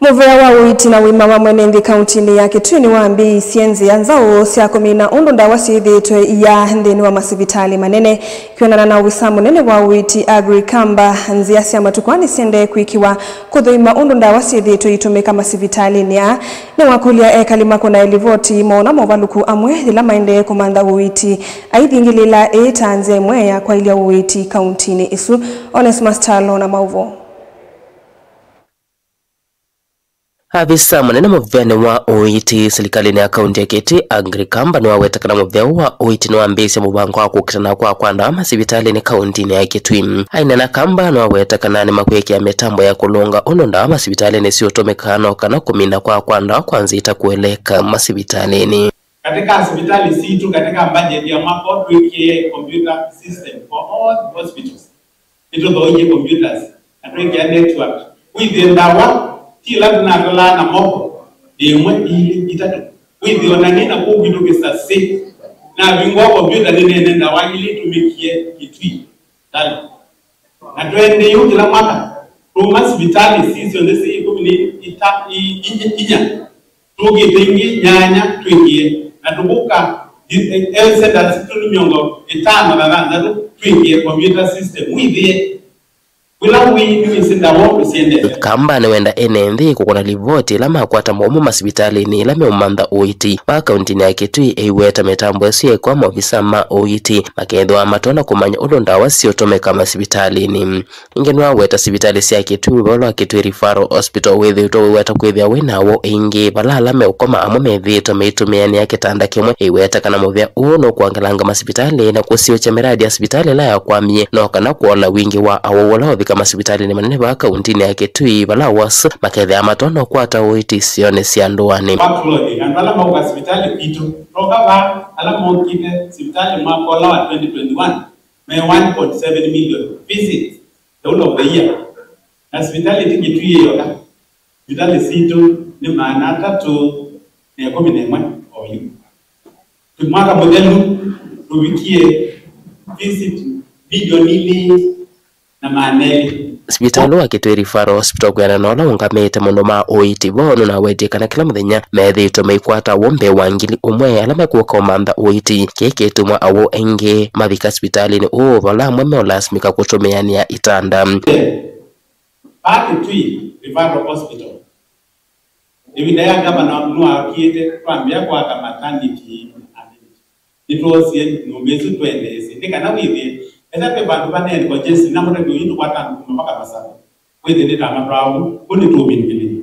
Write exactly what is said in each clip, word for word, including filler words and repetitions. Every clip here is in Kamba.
Mũvea wa ũiiti na ũima wa mwene nthĩ kauntinĩ ya Kitui nĩwambĩĩisye nzĩa nzaũ sya kũmina ũndũ ndawa syĩthĩĩtwe iyaa nthĩnĩ wa masivitalĩ manene. Kwĩanana na ovisa mũnene wa ũiiti Aggrey Kamba, nzĩa sya matukũ aa nĩsyendee kwĩkĩwa kũthũima ũndũ ndawa syĩthĩĩtwe iitũmĩka masivitalĩnĩ aa. Nĩwakũlya ekali makũnae livoti moona movalũku amwe yĩla maendee kũmantha ũiiti, aithingĩlĩĩla ĩĩ ta nzĩa ĩmwe ya kwaĩlya ũiiti kauntinĩ ĩsu. Onesmus Kyalo na maũvoo. Avisa mũnene mũveanĩ wa ũiiti silikalĩnĩ ya kaunti ya Kitui, Aggrey Kamba, nĩwaweta kana mũvea ũũ wa ũiiti nĩwambĩĩsye mũvango wa kũkitana kwa kwa ndawa masivitalĩnĩ kauntinĩ ya Kitui. Aineena, Kamba nĩwaweta kana nĩmakwĩkĩa mĩtambo ya kũlũnga ũndũ ndawa masivitalĩnĩ siũtũmĩkaa no kana kũmina kwa kwa ndawa kwa nzĩa itakũeleka masivitalĩnĩ. Katika sivitali situ, katika budget ya mwaka huu, twĩkĩe computer system for all the hospitals. Nĩtũthoie computers na twĩkĩa network. Wĩthĩe ndawa ti ĩla tũnatolaa na moko, nĩ ĩmwe, ilĩ, itatũ. Wĩthĩe ona nĩ na kũu kwitũ kĩsasĩ, navingũa kompyuta nĩneene ndawa ila itũmĩkie Kitui. Tala. Na tũendee ũu kĩla mwaka, tũuma sivitalĩ sii syonthe syĩ ĩkũmi na ita-, i-, i-, inya. Tũkĩte ingĩ nyanya twĩkĩe, na tũkũka health centers tũnĩ mĩongo ĩtano na thanthatũ twĩkĩe computer system. Wĩthĩe wĩla wĩ nĩwĩsĩ ndawa ũndũ syendete. Kamba nĩwenda ene nthĩ kũkũna livoti ĩla makwata mũumo masivitalĩnĩ ĩla meũmantha ũiiti. Va kauntinĩ ya Kitui, eiweta mĩtambo ĩsu yeekwa maovisa ma ũiiti makethĩwa matonya kũmanya ũndũ ndawa siũtũmĩka masivitalĩnĩ. Ĩngĩ nĩwaweta sivitalĩ sya Kitui, ũvoo wa Kitui Referral Hospital wĩthĩĩtwe wĩweta kwĩthĩa wĩ na awau aingĩ, vala ala meũkoma amwe methĩĩtwe meitũmĩanĩa kĩtanda kĩmwe. Ĩweta kana mũvea ũũ nũkũangalanga masivitalĩ na kũsiũkya mĩradi ya sivitalĩ ĩla yakwamie, no kana kũola wingĩ wa awau ala ũvika masivitalĩnĩ manene vaa kauntinĩ ya Kitui, vala asu makethĩa matonya ũkwata ũiiti isionĩ sya ndũanĩ. Workload, andũ ala maũka sivitalĩ kwitũ, toka vaa, ala mokĩte sivitalĩ mwaka ũla wa twenty twenty-one, me one point seven million visits the whole of the year. Na sivitalĩ ti Kitui yoka. Sivitalĩ sitũ nĩ maana atatũ na ĩkũmi na ĩmwe oyu. Mwaka mũthelu tũvikie visit milioni ilĩ na maana elĩ. Sivitalĩ wa Kitui Referral Hospital kwĩanana na ũla ũngamĩte maũndũ ma ũiiti vo nũnawetie kana kĩla mũthenya methĩĩtwe maikwata awau mbee wa ngili ũmwe ala mekũka ũmantha ũiiti. Kĩĩ kĩtuma awau aingĩ mavika sivitalĩnĩ ũũ vala amwe meũlasimĩka kũtũmĩanĩa itanda. Vaa Kitui Referral Hospital, ĩvinda ya ngavana nĩwakiĩte twambĩa kwaka maternity and nĩtwoosie nyũmba ĩsu twendeesye nĩ kana wĩthĩe esa twĩ vandũ vanene congestion na mũtavyo ũyu tũkwata andũ kuma mpaka Masakũ, wĩthĩe nĩtamatwaa ũu kũ nĩtũũminĩkĩlĩe.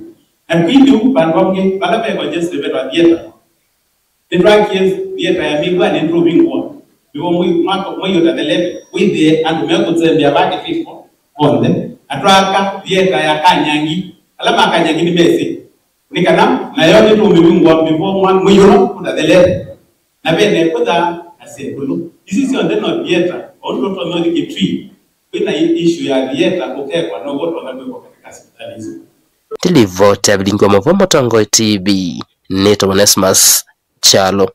Na kwĩthĩu vandũ vangĩ vala ve congestion vetwa theater. Nĩtwakie theater ya mĩw'anĩ nĩtũvingũa. Nĩw'o mwei, mwaka, mwei ũtathelete, wĩthĩe andũ mekũtembea vaa Kitui onthe, na twaaka theater ya Kanyangi. Ala ma Kanyangi nĩmesĩ nĩ kana nayo nĩtũmĩvingũa before mwa-, mwei ũla ũtathelete. Na vene kũtha na sekũlũ. Isu syonthe no theater, ũndũ ũtonya ũthi Kitui, wĩna i-, issue ya theater ũkekwa now'o ũtonya kwĩkwa katika sivitalĩ isu. Ndilivoti ya vilingi wa mavo Mũtongoi T V, nĩtawa Onesmus Kyalo.